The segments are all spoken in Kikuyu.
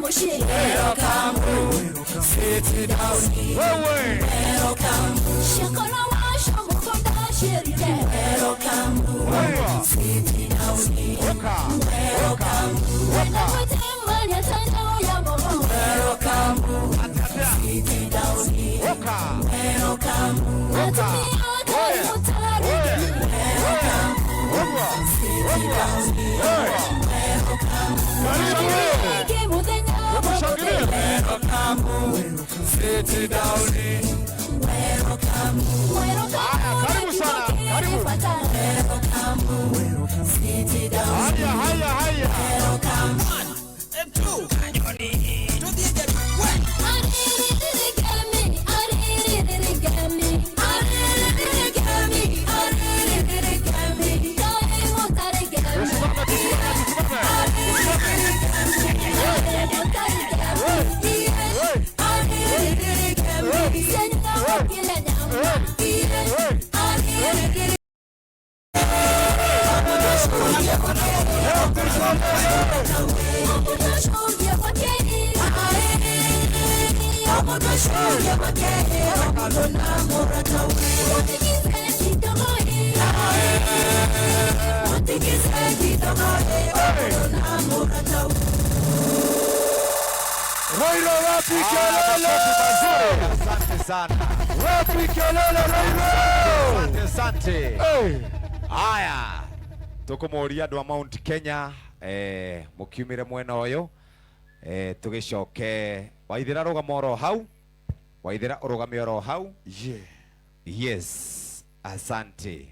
Muciĩ. Welcome, sit down. Wewe. Welcome, Ciakora waco mũkũnda ciĩrire. Welcome, Wewe. sit down. Weka. Welcome, Wenda gũtemania ta nyau ya mũhu. Welcome, Atia. sit down. Weka. Welcome, Atumia kaĩ mũtarĩ. Weka. Sit down. Karibu. Ingĩ mũthenya Shangilia. Welcome, sit down. Welcome, Haya, karibu sana, karibu. Welcome, sit down. Haya, haya, haya. Welcome, Tusimame, tusimame, tusimame. Roiro, wapi Ah, kelele? makofi mazuri. Asante sana. Wapi kelele Roiro? Asante, asante. Hey. Haya, tukumuria andu a Mount Kenya mukiumire mwena uyu tugicoke Waithira rugama oro hau. Waithira urugame oro hau. Yeah. Yes, asante.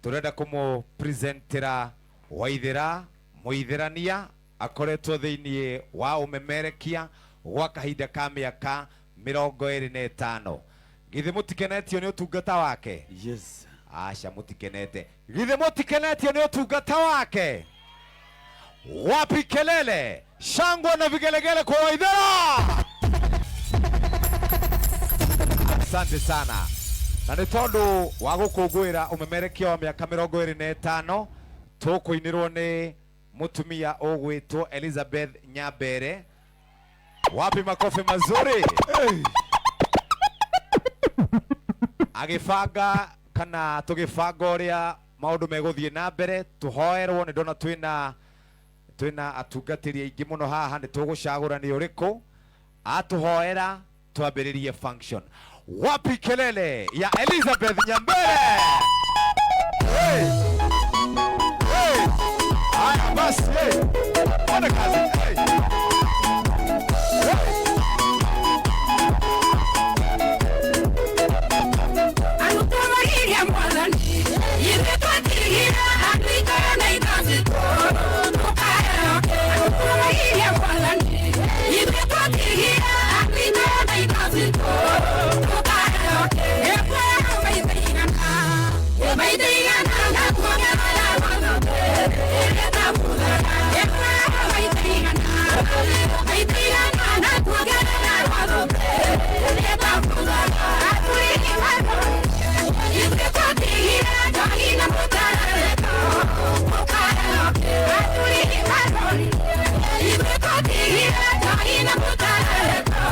Turenda kumu presentera Waithira muithirania akoretwo thiini wa umemerekia gwa kahinda ka miaka 25. Githĩ mũtikenetio nĩ ũtungata wake? Yes. Aca, mũtikenete. Githĩ mũtikenetio nĩ ũtungata wake? Wapi kelele, shangwe na vigelegele kwa Waithera! Asante sana. Na nĩ tondũ wa gũkũngũĩra ũmemerekia wa mĩaka 25, tũkũinĩrwo nĩ mũtumia ũgwĩtwo Elizabeth Nyambere. Wapi makofi mazuri? Hey. Agĩbanga kana tũgĩbanga ũrĩa maũndũ megũthiĩ na mbere, tũhoerwo nĩ ndona twĩna atungatĩri aingĩ mũno haha, nĩ tũgũcagũra nĩ ũrĩkũ atũhoera twambĩrĩrie function. Wapi kelele ya Elizabeth Nyambere? Hey! Hey! Haya basi, hey! Twende kazi. Hey! Hey! Arutawairia Mwathani, ithuĩ twatigire andũ itũra na ithathatũ, tũkaheo. Arutawairia Mwathani, ithuĩ twatigire andũ itũra na ithathatũ, tũkaheo. Ĩkwĩra maita igana, maita igana, na kuongerera watho ĩrĩa tabuthaga. Ĩkwĩra maita igana, maita igana, na kuongerera watho ĩrĩa tabuthaga. Atũrĩki watho ithuĩ twatigire njohi na mũtararĩko, tũkaheo. Atũrĩki watho ithuĩ twatigire njohi na mũtararĩko,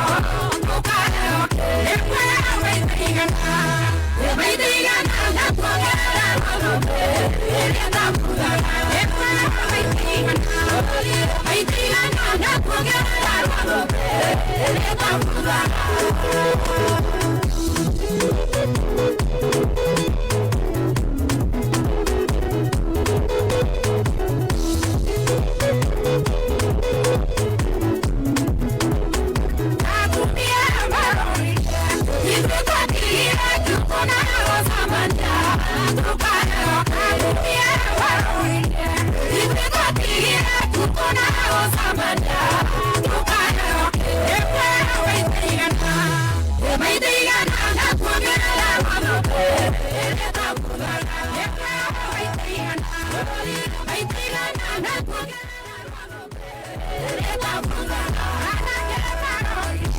tũkaheo. Ĩkwĩra maita igana, maita igana, na kuongerera watho ĩrĩa tabuthaga. Ĩkwĩra maita igana, maita igana, na kuongerera watho ĩrĩa tabuthaga. Atumia marorire, ithuĩ twatigire tukona gũcamania, tũkaheo. Atumia marorire, ithuĩ twatigire tukona gũcamania, tũkaheo. Ĩkwĩra maita igana, maita igana, na kuongerera watho ĩrĩa tabuthaga. Ĩkwĩra maita igana, maita igana, na kuongerera watho ĩrĩa tabuthaga. Anake marorire,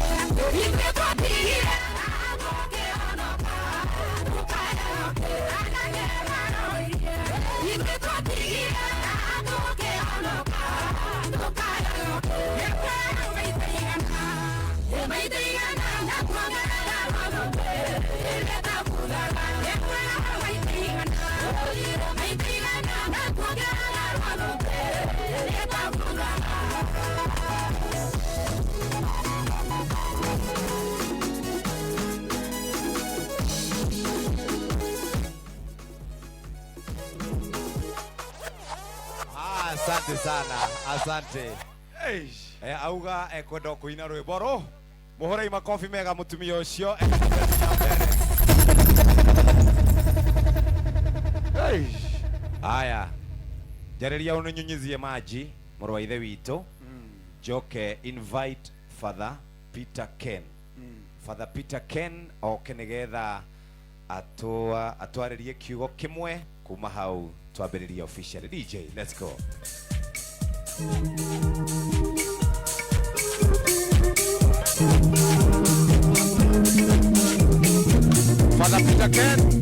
ithuĩ twatigire tũkĩhonoka, tũkaheo. Anake marorire, ithuĩ twatigire tũkĩhonoka, tũkaheo. Ĩkwĩra Asante sana, asante. Auga ekwenda kuina rwimbo ru muhurei makofi mega mutumia ucio. Aya, njariria uninyunyizie maji mũrũ wa ithe witũ, njoke invite Father Peter Ken. Father Peter Ken oke nigetha atwarĩrie kiugo kĩmwe kuma hau twambĩrĩrie officially. DJ, let's go. Father Peter Ken.